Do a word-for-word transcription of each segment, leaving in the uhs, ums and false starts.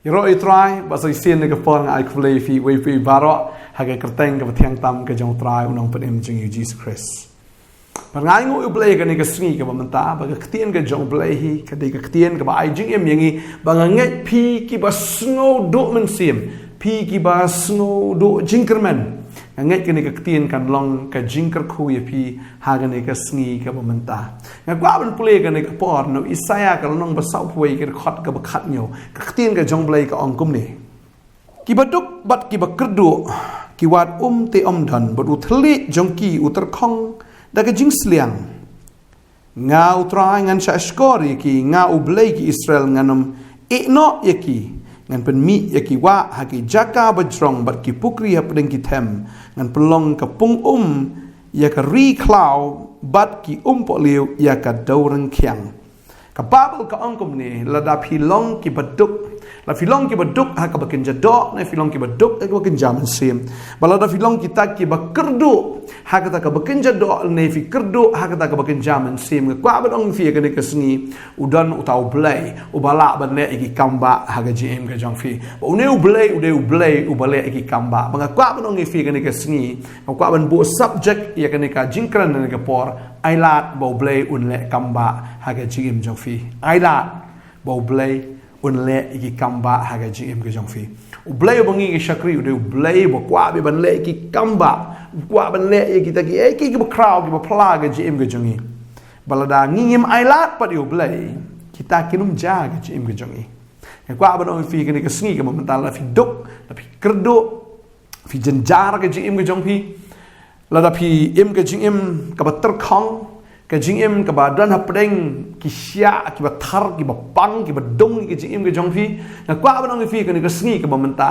Ïaroh ïa u Trai, bad sa shisien ha kane ka por nga ai khublei ïa phi, wei phi baroh, ha ka kyrteng kaba thiang tam ka jong u Trai, u Nongpynim jong ngi u Jisu Khrist. Bad nga ainguh ïa u Blei ha kane ka sngi kaba mynta, ba ka ktien ka jong u Blei hi, ka dei ka ktien kaba ai jingim ïa ngi, ba nga ngeit phi kiba sngew duh mynsiem, phi kiba sngew duh jingkyrmen. Nga ngeit kane ka ktien kan long ka jingkyrkhu ïa phi ha kane ka sngi kaba mynta. Nga kwah ban pule ha kane ka por na u Isaïah ka lynnong ba sawphew wei ka dkhot kaba khathynñiew. Ka ktien ka jong u Blei ka ong kumne. Kiba duk bad kiba kyrduh, ki wad um te ym don, bad u thylliej jong ki u tyrkhong da ka jingsliang. Nga u Trai ngan shahshkor ïa ki, nga u Blei ki Israel ngan ym ïehnoh ïa ki, ngan pynmih ïa ki wah ha ki jaka bajrong bad ki pukri hapdeng ki them, ngan pynlong ka pung um ïa ka ri khlaw bad ki umpohliew ïa ka dewryngkhiang. Ka Baibl ka ong kumne, lada phi long kiba duk, lada phi long kiba duk ha kaba kynja doh, ne phi long kiba duk ha kaba kynja mynsiem. Bad lada phi long kita kiba kyrduh ha kata kaba kynja doh, ne phi kyrduh ha kata kaba kynja mynsiem. Nga kwah ban ong ïa phi ha kane ka sngi, u don uta u Blei uba lah ban leh ïa ki kam bah ha ka jingim ka jong phi. Bad une u Blei u dei u Blei uba leh ïa ki kam bah. Bad nga kwah ban ong ïa phi ha kane ka sngi, nga kwah ban buh subject ïa kane ka jingkren ha kane ka por. Ai lad ba u Blei un leh kam bah ha ka jingim jong phi. Ai lad ba u Blei un leh ïa ki kam bah ha ka jingim ka jong phi. U Blei uba ngi ngi shakri u dei u Blei uba kwah bha ban leh ïa ki kam bah, kwah ban leh ïa kita kiei kiei kiba khraw kiba phylla ha ka jingim ka jong ngi. Bad lada ngi ngim ai lad pat ïa u Blei, kita kin ym jia ha ka jingim ka jong ngi. Nga kwah ban ong ïa phi ha kane ka sngi kaba mynta, lada phi duk, lada phi kyrduh, phi jynjar ha ka jingim ka jong phi, lada phi im ka jingim kaba tyrkhong, ka jingim kaba don hapdeng ki shiah kiba thar, kiba pang, kiba dung ïa ka jingim ka jong phi. Nga kwah ban ong ïa phi ha kane ka sngi kaba mynta,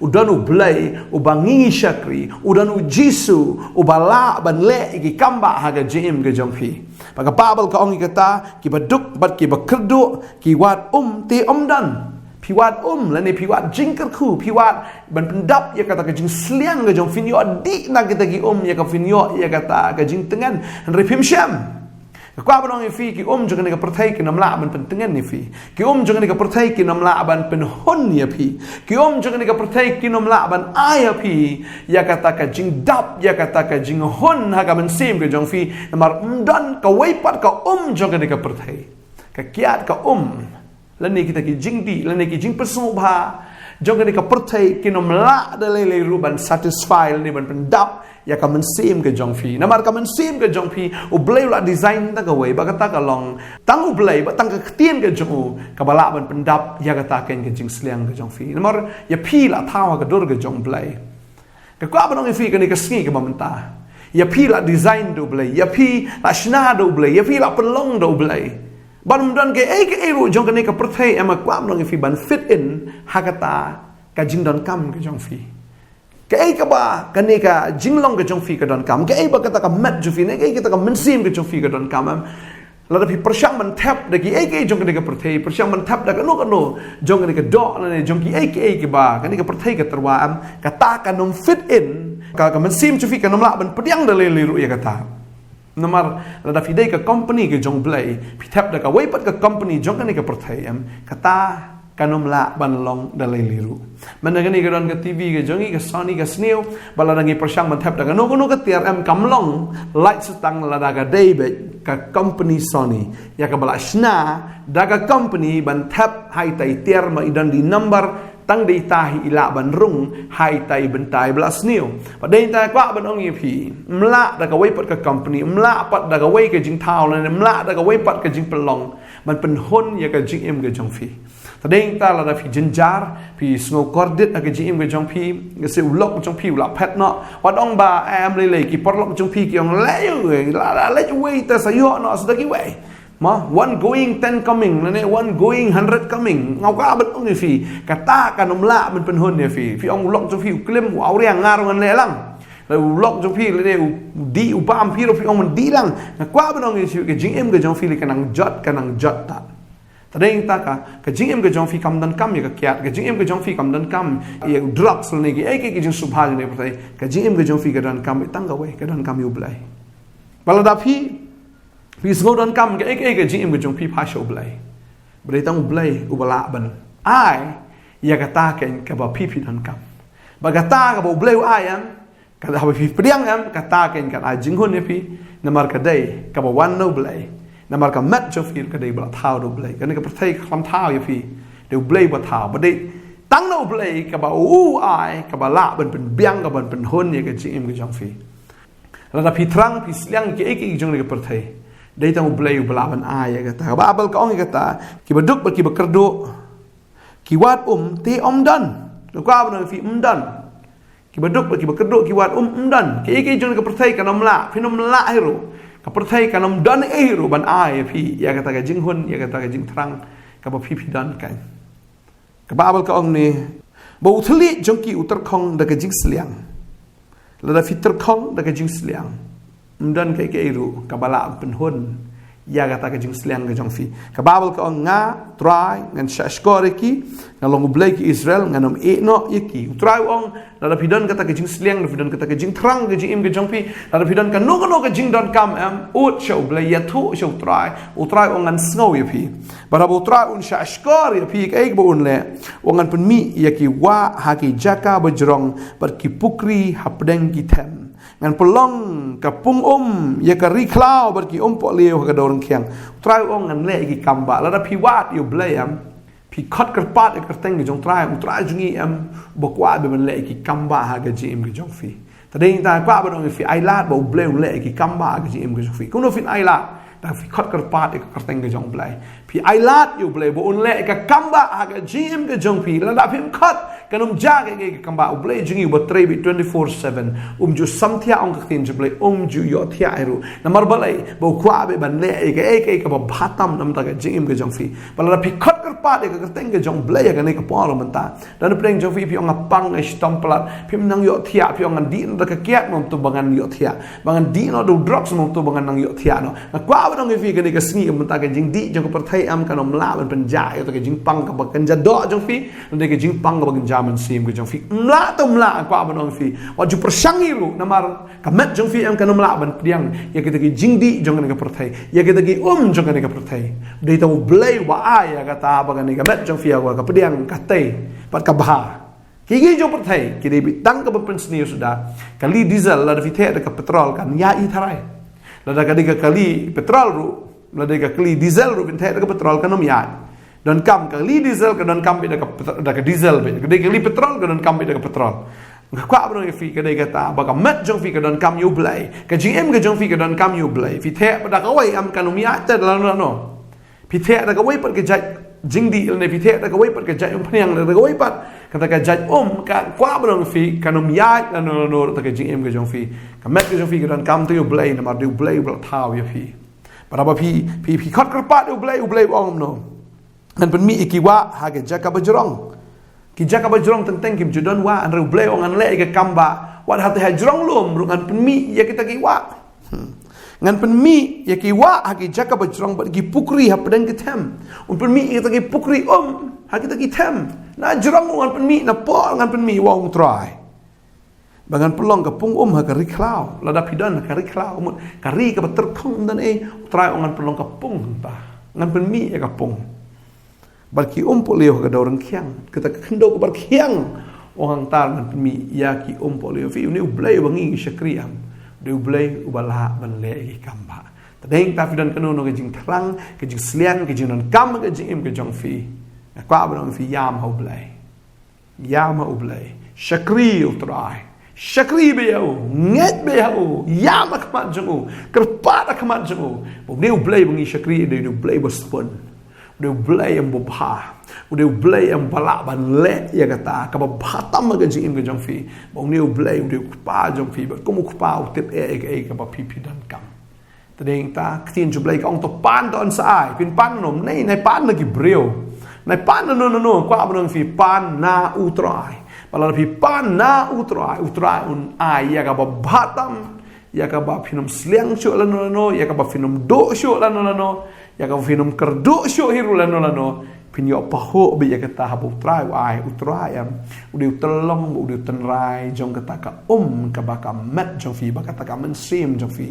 u don u Blei uba ngi ngi shakri, u don u Jisu uba lah ban leh ïa ki kam bah ha ka jingim ka jong phi. Bad ka Baibl ka ong ïa kata, kiba duk bad kiba kyrduh, ki wad um te ym don. Phi wad um, lane phi wad jingkyrkhu, phi wad ban pyndap ïa kata ka jingsliang ka jong phi, ïoh dih na kita ki um ïa ka phin ïoh ïa kata ka jingtngen. Hynrei phim shem. Nga kwah ban ong ïa phi, ki um jong kane ka pyrthei kin ym lah ban pyntngen ïa phi. Ki um jong kane ka pyrthei kin ym lah ban pynhun ïa phi. Ki um jong kane ka pyrthei kin ym lah ban ai ïa phi ïa kata ka jingdap, ïa kata ka jinghun ha ka mynsiem ka jong phi. Namar ym don kawei pat ka um jong kane ka pyrthei. Ka kiad ka um, lane kita ki jingdih, lane ki jingpynsngewbha jong kane ka pyrthei kin ym lah da lei lei ruh ban satisfy lane ban pyndap ïa ka mynsiem ka jong phi. Namar ka mynsiem ka jong phi, u Blei u la design tang kawei, bad kata ka long tang u Blei, bad tang ka ktien ka jong u kaba lah ban pyndap ïa kata ka jingsliang ka jong phi. Namar ïa phi la thaw ha ka dur ka jong u Blei. Nga kwah ban ong ïa phi ha kane ka sngi kaba mynta, ïa phi la design da u Blei, ïa phi la shna da u Blei, ïa phi la pynlong da u Blei. Bad ym don kaei kaei ruh jong kane ka pyrthei, em, nga kwah ban ong ïa phi ban fit in ha kata ka jingdonkam ka jong phi. Kaei kaba kane ka jinglong ka jong phi ka donkam, kaei ba kata ka met jong phi, ne kaei kata ka mynsiem ka jong phi ka donkam, em. Lada phi pyrshang ban thep da kiei kiei jong kane ka pyrthei, pyrshang ban thep da kano kano jong kane ka doh, lane jong kiei kiei kiba kane ka pyrthei ka tyrwa, em, kata kan ym fit in, ka, ka mynsiem jong phi kan ym lah ban pdiang da lei lei ruh ïa kata. Namar lada phi dei ka company ka jong u Blei, phi thep da kawei pat ka company jong kane ka pyrthei, em, kata kan ym lah ban long da lei lei ruh. Mynta kane ka don ka T V ka jong ngi, ka Sony, ka sniew, bad lada ngi pyrshang ban thep da kano kano ka tiar, em, kam long, lait sa tang lada ka dei beit ka company Sony, ïa kaba la shna da ka company ban thep ha ita i tiar, ma i don da i number, tang da ita hi i lah ban rung ha ita i bynta iba la sniew. Bad dei ita nga kwah ban ong ïa phi, ym lah da kawei pat ka company, ym lah pat da kawei ka jingthaw, lane ym lah da kawei pat ka jingpynlong ban pynhun ïa ka jingim ka jong phi. Te dei ita lada phi jynjar, phi sngew kordit ha ka jingim ka jong phi, ka se u lok jong phi u la phet noh, wat ong ba, em, lei lei ki paralok jong phi ki ong leh ïa u, la, la leh uwei te sa ïoh noh sa da kiwei. Ma, one going, ten coming, lane one going, hundred coming. Nga kwah ban ong ïa phi, kata kan ym lah ban pynhun ïa phi. Phi ong u lok jong phi u klim, u awria, nga ruh ngan leh lang. Lane u lok jong phi, lane u dih u bam, phi ruh phi ong ngan dih lang. Nga kwah ban ong ïa phi, ka jingim ka jong phi lei ka nang jot, ka nang jot ta. Te dei ita ka, ka jingim ka jong phi kam donkam ïa ka kiad, ka jingim ka jong phi kam donkam ïa u drugs lane kiei kiei ki jingsngewbha jong kane ka pyrthei, ka jingim ka jong phi ka donkam ïa tang kawei, ka donkam ïa u Blei. Bad lada phi, phi sngew donkam kaei kaei ka jingim ka jong phi, phai sha u Blei. Ba dei tang u Blei uba lah ban ai ïa kata keiñ kaba phi phi donkam. Bad kata kaba U Blei u ai em, kata haba phi pdiang em, kata keiñ kan ai jinghun ïa phi. Namar ka dei kaba wan na U Blei, namar ka met jong phi ka dei ba la thaw da U Blei. Kane ka pyrthei kam thaw ïa phi, dei U Blei ba thaw. Bad dei tang na U Blei kaba u ai, kaba lah ban pynbiang, kaba ban pynhun ïa ka jingim ka jong phi. Lada phi thrang, phi sliang ïa kiei kiei jong kane ka pyrthei, dei tang U Blei uba lah ban ai ïa kata. Ka Baibl ka ong ïa kata, kiba duk bad kiba kyrduh ki wad um, te ym don. Ka kwah ban ong ïa phi, ym don. Kiba duk bad kiba kyrduh ki wad um, ym don. Kiei kiei jong kane ka pyrthei kan ym lah, phin ym lah hi ruh. Ka pyrthei kan ym don ei hi ruh ban ai ïa phi ïa kata ka jinghun, ïa kata ka jingthrang kaba phi phi donkam. Ka Baibl ka ong ne, ba u thylliej jong ki u tyrkhong da ka jingsliang. Lada phi tyrkhong da ka jingsliang, ym don kaei kaei ruh kaba lah pynhun ïa kata ka jingsliang ka jong phi. Ka Baibl ka ong, nga, Trai, ngan shahshkor ïa ki, nga long U Blei ki Israel, ngan ym ïehnoh ïa ki. U Trai u ong, lada phi don kata ka jingsliang, lada phi don kata ka jingthrang ka jingim ka jong phi, lada phi don kano kano ka jingdonkam, em, ud sha U Blei, ïathuh sha U Trai. U Trai u ong ngan sngew ïa phi. Bad haba U Trai un shahshkor ïa phi, kaei kaba un leh? U ong ngan pynmih ïa ki wah ha ki jaka bajrong bad ki pukri hapdeng ki them. Ngan pynlong ka pung um ïa ka ri khlaw bad ki umpohliew ha ka dewryngkhiang. U Trai u ong ngan leh ïa ki kambah. Lada phi wad ïa U Blei, em, phi khot kyrpad ïa ka kyrteng ka jong U Trai, U Trai jong ngi, em, uba kwah bha ban leh ïa ki kambah ha ka jingim ka jong phi. Te dei tang kwah ban ong ïa phi, ailad ba U Blei un leh ïa ki kambah ha ka jingim ka jong phi. Kumno phin ailad? Tang phi khot kyrpad ïa ka kyrteng ka jong U Blei. Phi ailad ïa U Blei ba un leh ïa ka kambah ha ka jingim ka jong phi. Lada phim khot, kan ym jia kaei kaei ka kambah. U Blei jong ngi uba trei beit twenty-four seven, um ju samthiah, ong ka ktien jong U Blei, um ju ïohthiah hi ruh. Namar balei? Ba u kwah beit ban leh ïa kaei kaei kaba bha tam na bynta ka jingim ka jong phi. Bad lada phi khot kyrpad ïa ka kyrteng ka jong U Blei ïa kane ka por mynta, da na pdeng jong phi, phi ong nga pang, nga shitom palat, phim nang ïohthiah, phi ong ngan dih noh da ka kiad, ym tip ba ngan ïohthiah, ba ngan dih noh da u drugs, ym tip ba ngan nang ïohthiah noh. Nga kwah ban ong ïa phi kane ka sngi, mynta ka jingdih jong ka pyrthei, em, kan ym lah ban pynjah ïa ka jingpang kaba kynja doh jong phi, lane ka jingpang kaba kynja mynsiem ka jong phi. Ym lah, te ym lah, nga kwah ban ong ïa phi. Wat ju pyrshang hi ruh, namar ka met jong phi, em, kan ym lah ban pdiang ïa kita ki jingdih jong kane ka pyrthei, ïa kita ki um jong kane ka pyrthei. Dei tang U Blei uba ai ïa kata ba kane ka met jong phi, ïa ka pdiang, ka tei bad ka bha. Ki, ki jong pyrthei ki dei beit tang kaba pynsniew suda. Kali diesel, lada phi theh da ka petrol, kan ïaid hi tharai. Lada ka dei ka kali petrol ruh, lada ka kali diesel ruh, phin theh da ka petrol, kan ym ïaid. Donkam kali diesel, ka donkam beit da ka petro-, da ka diesel beit. Ka dei kali petrol, ka donkam beit da ka petrol. Nga kwah ban ong ïa phi, ka dei kata ba ka met jong phi ka donkam ïa U Blei, ka jingim ka jong phi ka donkam ïa U Blei. Phi theh pat da kawei, em, kan ym ïaid te da lano lano. Phi theh da kawei pat ka jait jingdih, lane phi theh da kawei pat ka jait umphniang, da kawei pat kata ka jait um, nga kwah ban ong ïa phi, kan ym ïaid lano lano ruh te ka jingim ka jong phi. Ka met ka jong phi ka donkam te ïa U Blei, namar dei U Blei uba la thaw ïa phi. Bad haba phi, phi, phi khot kyrpad ïa U Blei, U Blei u ong kumno? Ngan pynmih ïa ki wah ha ki jaka bajrong. Ki jaka bajrong teng teng kim ju don wah, hynrei U Blei u ong ngan leh ïa ka kambah. Wat hata ha jrong lum ruh ngan pynmih ïa kita ki wah. Hmm. Ngan pynmih ïa ki wah ha ki jaka bajrong bad ki pukri hapdeng ki them. Un pynmih ïa kita ki pukri um ha kita ki them. Na jrong ruh ngan pynmih, na por ngan pynmih, ong U Trai. Ba ngan pynlong ka pung um ha ka ri khlaw. Lada phi don ha ka ri khlaw, mut ka ri kaba tyrkhong, ym don ei, U Trai u ong ngan pynlong ka pung hangta. Ngan pynmih ïa ka pung. Bad ki umpohliew ha ka dewryngkhiang, kata ka khyndew kaba rkhiang. U ong hangta ngan pynmih ïa ki umpohliew. Phi, une U Blei uba ngi ngi shakri, em, dei U Blei uba lah ban leh ïa ki kambah. Te dei tang phi don kano kano ka jingthrang, ka jingsliang, ka jingdonkam, ka jingim ka jong phi, nga kwah ban ong ïa phi, ïam ha U Blei. Ïam ha U Blei. Shakri U Trai. Shakri beit ïa u. Ngeit beit ïa u. Ïam ha khmat jong u. Kyrpad ha khmat jong u. Ba une U Blei uba ngi shakri u dei U Blei uba sbun. U dei U Blei, em, uba bha. U dei U Blei, em, uba lah ban leh ïa kata kaba bha tam ha ka jingim ka jong phi. Ba une U Blei u dei U Kpa jong phi. Bad kum U Kpa u tip ïa kaei kaei kaba phi phi donkam. Te dei tang ka ktien jong U Blei ka ong to pan, to yn sa ai. Phin pan noh, nai, nai pan na ki briew. Nai pan na no na no, kwah ban ong ïa phi, pan na U Trai. Ba lada phi pan na U Trai, U Trai un ai ïa kaba bha tam, ïa kaba phin ym sliang shuh lano lano, ïa kaba phin ym duh shuh lano lano, ïa kaba phin ym kyrduh shuh hi ruh lano lano. Phin ïoh pahuh beit ïa kata haba U Trai u ai. U Trai, em, u dei u tyllong, u dei u tynrai jong kata ka um kaba ka met jong phi, ba kata ka mynsiem jong phi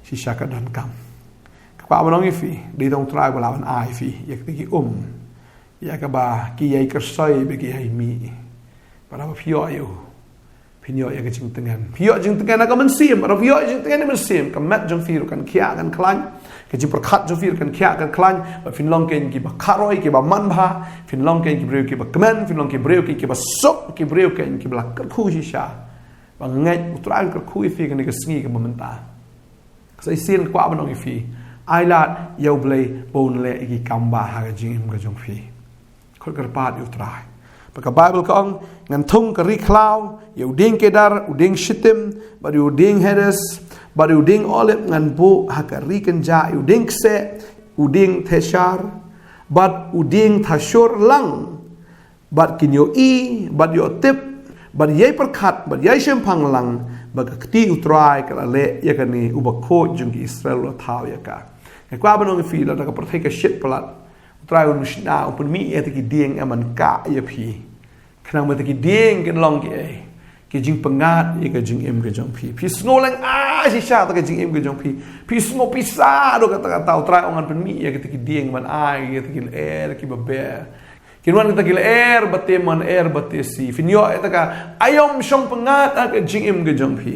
shisha ka donkam. Nga kwah ban ong ïa phi, dei tang U Trai uba lah ban ai ïa phi ïa kita ki um. ïa kaba ki ïai kyrsoi bad ki ïai mih. Bad haba phi ïoh ïa u, phin ïoh ïa ka jingtngen. Phi ïoh jingtngen ha ka mynsiem, haba phi ïoh jingtngen ha ka mynsiem, ka met jong phi ruh kan khiah kan khlaiñ, ka jingpyrkhat jong phi ruh kan khiah kan khlaiñ, bad phin long kein kiba kharoi, kiba manbha, phin long kein ki briew kiba kmen, phin long ki briew kein kiba suk, ki briew kein kiba la kyrkhu shisha. Ba nga ngeit U Trai un kyrkhu ïa phi kane ka sngi kaba mynta. Sa shisien nga kwah ban ong ïa phi, ailad ïa U Blei ba un leh ïa ki kambah ha ka jingim ka jong phi. Khot kyrpad ïa U Trai. Bad ka Baibl ka ong, ngan thung ka ri khlaw ïa u dieng kedar, u dieng shitim, bad ïa u dieng hades, bad ïa u dieng olib ngan buh ha ka ri kynjah, ïa u dieng kseh, u dieng theshar, bad u dieng thashur lang, bad kin ïohi, bad ïoh tip, bad ïai pyrkhat, bad ïai shemphang lang, ba ka kti U Trai ka la leh ïa kane, uba khuid jong ki Israel u la thaw ïa ka. Nga kwah ban ong ïa phi, lada ka pyrthei ka shit palat, U Trai un shna, un pynmih ïa kita ki dieng, em, ban kah ïa phi. Khnang ba kita ki dieng kin long kiei? Ki jingpyngngad ïa ka jingim ka jong phi. Phi sngew lyngngoh shisha ïa ka jingim ka jong phi. Phi sngew pisa haduh katta katta, U Trai u ong ngan pynmih ïa kita ki dieng ban ai ïa kita ki lyer kiba beh. Kin wan kita ki lyer ba te mon, lyer ba te si. Phin ïoh ïa ka aïom shong pyngngad ha ka jingim ka jong phi.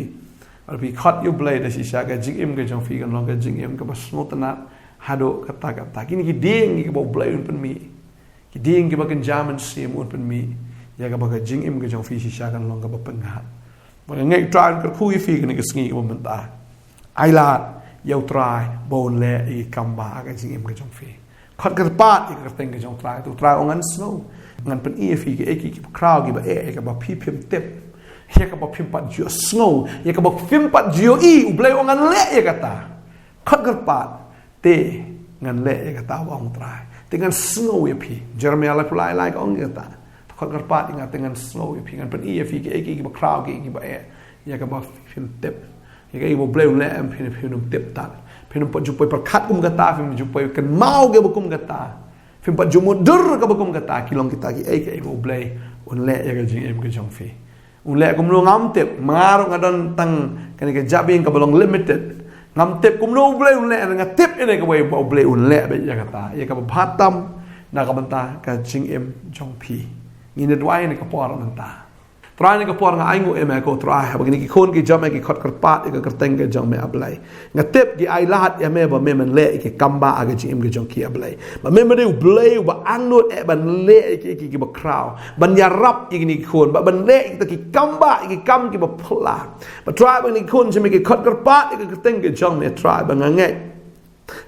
Haba phi khot ïa U Blei da shisha, ka jingim ka jong phi kan long ka jingim kaba sngewtynnad haduh katta katta. Kine ki dieng kiba U Blei un pynmih, ki dieng kiba kynja mynsiem un pynmih ïa kaba ka jingim ka jong phi shisha kan long kaba pyngngad. Bad nga ngeit U Trai un kyrkhu ïa phi kane ka sngi kaba mynta. Ailad ïa U Trai ba un leh ïa ki kambah ha ka jingim ka jong phi. Khot kyrpad ïa ka kyrteng ka jong U Trai. U Trai u ong ngan sngew, ngan pyni ïa phi kiei kiei kiba khraw kiba eh, ïa kaba phi phim tip, ïa kaba phim pat ju sngew, ïa kaba phim pat ju ïohi. U Blei u ong ngan leh ïa kata. Khot kyrpad, te ngan leh ïa kata, u ong U Trai. Te ngan sngew ïa phi. Jeremiah laiphew lai lai ka ong ïa kata. Khot kyrpad ïa nga, te ngan sngew ïa phi, ngan pyni ïa phi kiei kiei kiba khraw, kiei kiba eh, ïa kaba phim tip. Ïa kaei ba U Blei u leh em phin, phin ym tip tad. Phin ym pat ju poi pyrkhat kum kata, phin ym ju poi kynmaw kaba kum kata. Phin ym pat ju mutdur kaba kum kata, ki long kita kiei kiei ba U Blei un leh ïa ka jingim ka jong phi. Un leh kumno ngam tip, ma nga ruh nga don tang kane ka jabieng kaba long limited. Ngam tip kumno U Blei un leh, nga tip ïa kawei ba U Blei un leh beit ïa kata, ïa kaba bha tam na ka bynta ka jingim jong phi. Ngin ïa duwai ha kane ka por mynta. Trai, ha kane ka por nga ainguh ïa me ko Trai, haba kine ki khun ki jong me ki khot kyrpad ïa ka kyrteng ka jong me, A Blei. Nga tip ki ailad ïa me ba me men leh ïa ki kambah ha ka jingim ka jong ki, A Blei. Ba me me dei U Blei uba angnud eh ban leh ïa ki, ïa ki, kiba khraw, ban ïarap ïa kine ki khun, ba ban leh ïa kita ki kambah, ïa ki kam kiba phylla. Ba Trai, ba kine ki khun jong me ki khot kyrpad ïa ka kyrteng ka jong me Trai, ba nga ngeit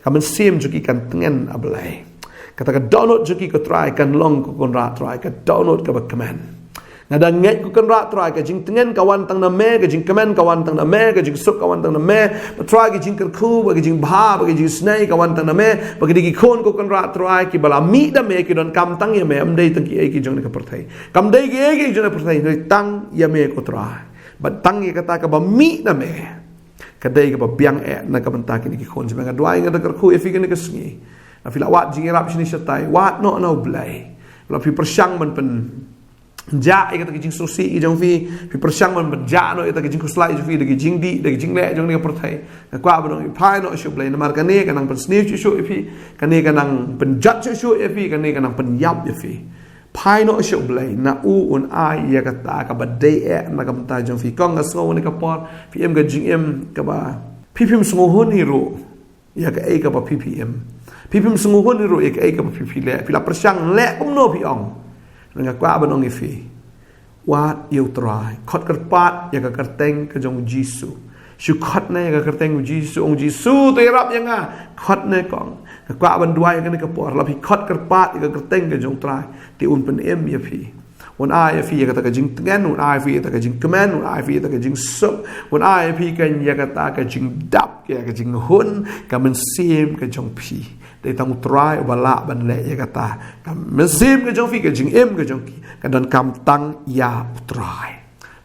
ka mynsiem jong ki kan tngen, A Blei. Kata ka dohnud jong ki ko Trai kan long ko Kynrad Trai ka dohnud kaba kmen. Nga da ngeit ko Kynrad Trai, ka jingtngen ka wan tang na me, ka jingkmen ka wan tang na me, ka jingsuk ka wan tang na me. Ba Trai, ka jingkyrkhu, ba ka jingbha, ba ka jingisynei ka wan tang na me. Ba kine ki khun ko Kynrad Trai kiba la mih da me ki donkam tang ïa me, ym dei tang kiei kiei jong kane ka pyrthei. Kam dei kiei kiei jong kane ka pyrthei, dei tang ïa me ko Trai. Ba tang ïa kata kaba mih na me ka dei kaba biang eh na ka bynta kine ki khun jong me. Nga duwai, nga da kyrkhu ïa phi kane ka sngi. Lada phi la wad jingïarap shane shatai, wad noh na U Blei. Lada phi pyrshang ban pynjah ïa kata ka jingsngewsih ka jong phi, phi pyrshang ban pynjah noh ïa kata ka jingkhuslai jong phi da ka jingdih, da ka jingleh jong kane ka pyrthei, nga kwah ban ong ïa phi, phai noh sha U Blei, namar kane ka nang pynsniew shuh shuh ïa phi, kane ka nang pynjot shuh shuh ïa phi, kane ka nang pynïap ïa phi. Phai noh sha U Blei, na u un ai ïa kata kaba dei eh na ka bynta jong phi. Kong, nga sngew ha kane ka por phi im ka jingim kaba phi phim sngewhun hi ruh ïa kaei kaba phi phi im. Phi phim sngewhun hi ruh ïa kaei kaba phi phi leh. Phi la pyrshang leh kumno phi ong. Nga kwah ban ong ïa phi, wad ïa U Trai, khot kyrpad ïa ka kyrteng ka jong U Jisu. Shu khot noh ïa ka kyrteng U Jisu, ong, Jisu, to ïarap ïa nga. Khot noh, kong. Nga kwah ban duwai ha kane ka por, lada phi khot kyrpad ïa ka kyrteng ka jong U Trai, te un pynim ïa phi. Un ai ïa phi ïa kata ka jingtngen, un ai ïa phi ïa kata ka jingkmen, un ai ïa phi ïa kata ka jingsuk, un ai ïa phi kan ïa kata ka jingdap, ïa ka jinghun ka mynsiem ka jong phi. Dei tang U Trai uba lah ban leh ïa kata. Ka mynsiem ka jong phi, ka jingim ka jong phi, ka donkam tang ïa U Trai.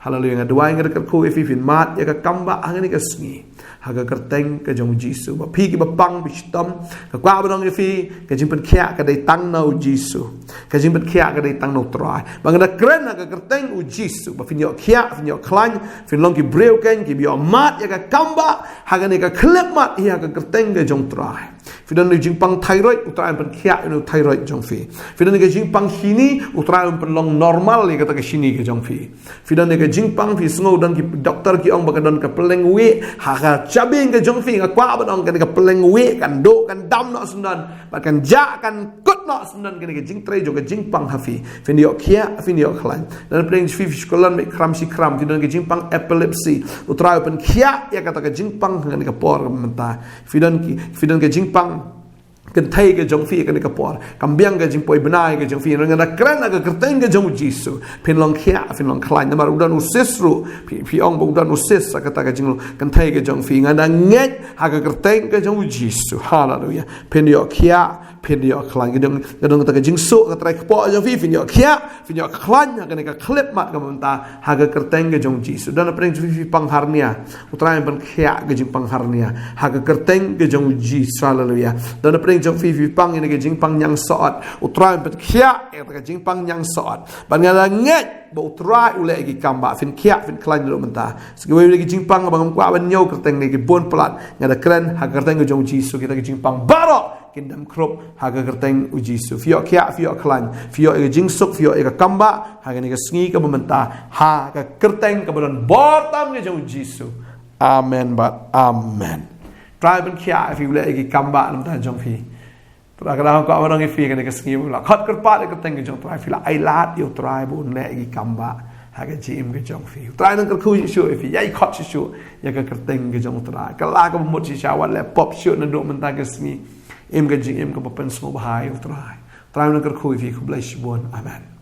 Haleluia, nga duwai, nga da kyrkhu ïa phi, phin mad ïa ka kambah ha kane ka sngi, ha ka kyrteng ka jong U Jisu. Ba phi kiba pang, phi shitom, nga kwah ban ong ïa phi, ka jingpynkhiah ka dei tang na U Jisu. Ka jingpynkhiah ka dei tang na U Trai. Ba nga da kren ha ka kyrteng U Jisu ba phin ïoh khiah, phin ïoh khlaiñ, phin long ki briew kein kiba ïoh mad ïa ka kambah ha kane ka khyllipmat hi ha ka kyrteng ka jong U Trai. Phi don ïa ka jingpang thyroid, U Trai un pynkhiah ïa ka thyroid jong phi. Phi don ïa ka jingpang shini, U Trai un pynlong normal ïa kata ka shini ka jong phi. Phi don ïa ka jingpang, phi sngew don ki doktor ki ong ba ka don ka pylleng wieh ha ka jabieng ka jong phi, nga kwah ban ong kane ka pylleng wieh kan duh kan dam noh syndon, bad kan jah kan kut noh syndon kane ka jingtrei jong ka jingpang ha phi. Phin ïoh khiah, phin ïoh khlaiñ. Don napdeng phi, phi shu kyllon beit khram shi khram, phi don ka jingpang epilepsy, U Trai un pynkhiah ïa kata ka jingpang ha kane ka por mynta. Phi don ki, phi don ka jingpang kynthei ka jong phi ha kane ka por. Kam biang ka jingpoi bnai ka jong phi. Nga da kren ha ka kyrteng ka jong U Jisu, phin long khiah, phin long khlaiñ. Namar u don u cyst ruh, phi, phi ong ba u don u cyst ha kata ka jingkynthei ka jong phi. Nga da ngeit ha ka kyrteng ka jong U Jisu. Haleluya. Phin ïoh khiah, phin ïoh khlaiñ. Ka don, ka don kata ka jingsuk ka trai kpoh jong phi, phin ïoh khiah, phin ïoh khlaiñ ha kane ka khyllipmat ka mynta ha ka kyrteng ka jong U Jisu. Don napdeng jong phi pang hernia, U Trai un pynkhiah ka jingpang hernia ha ka kyrteng ka jong U Jisu. Haleluya. Don napdeng jong phi pang ïa ka jingpang ñiangsohot, U Trai un pynkhiah ïa ka jingpang ñiangsohot. Bad nga da ngeit ba U Trai u leh ïa ki kam ba, phin khiah, phin khlaiñ ruh mynta. Sa kiwei ki jingpang ba ngam kwah ban ñiew kyrteng ne ki bun palat, nga da kren ha ka kyrteng ka jong U Jisu, kita ki jingpang baroh kin dam khrup ha ka kyrteng U Jisu. Phi ïoh khiah, phi ïoh khlaiñ, phi ïoh ïa ka jingsuk, phi ïoh ïa ka kam ba ha kane ka sngi kaba mynta, ha ka kyrteng kaba don bor tam ka jong U Jisu. Amen bad amen. Trai pynkhiah ïa phi, u leh ïa ki kam ba na ka bynta jong phi. Trai, ka dang kwah ban ong ïa phi kane ka sngi, la khot kyrpad ïa ka kyrteng ka jong U Trai, phi la ailad ïa U Trai ba un leh ïa ki kam ba ha ka jingim ka jong phi. U Trai un nang kyrkhu shuh shuh ïa phi, ïai khot shuh shuh ïa ka kyrteng ka jong U Trai. Kylla kaba mut shisha, wat leh pop shuh naduh mynta ka sngi. Im ka jingim kaba pynsngewbha ïa U Trai. U Trai un nang kyrkhu ïa phi. Khublei shibun. Amen.